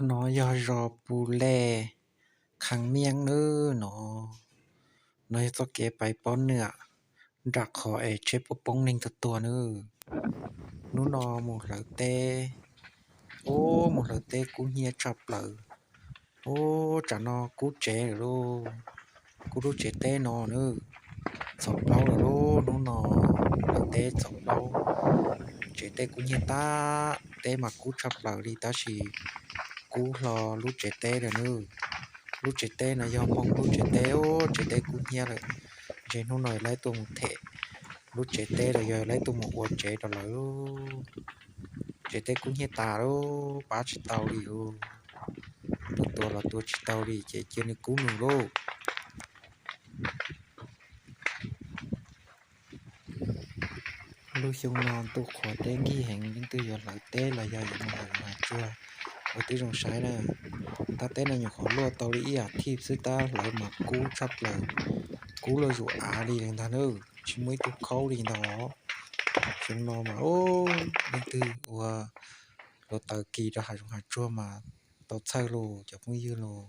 No yog zos Pus Lej, Kham Miab nawb no. No yog txoj kev pais poj niam nram qhov es tsheb puab poob neeg tuag tuag nawb. Hnub no mus hlawv teb, ub, mus hlawv teb kub hnyiab tshaj plaws. Ub, tsam no kub tsev lawm lauj, kub lub tsev teb no nawb, txhov plaub lawm lauj. Hnub no hlawv teb txhov plaub, tsev teb kub hnyiab tag, teb mas kub tshaj plaws li tab sis kub hlo lub tsev teb lawm nawb. Lub tsev teb no yog Hmoob lub tsev teb, ub, tsev teb kub hnyiab lawm. Ntshe hnub no laib tuaj mus them lub tsev teb los yog laib tuaj mus ua tsev rau lawv. Tsev teb kub hnyiab tas lauj, pab tsis tau li lauj. Tus tua los tua tsis tau li ces cia nws kub nws lauj. Lub xyoo no ntuj qhuav deb nkig heev, leej twg yuav hlawv teb los yog yuav mus hav zoov hav tsuag uas twb zoo saib na. Tab teb no nyuam qhuav luaj tau li ib as thiv xwb tab hlawv mas kub tshaj plaws, kub luaj zus av li ntag nawb, tsis muaj ib tug khaub li ntag. Xyoo no mas leej twg ua hluav taws kis rau hav zoov hav tsuag mas tau txhawj lauj cov phooj ywg lauj.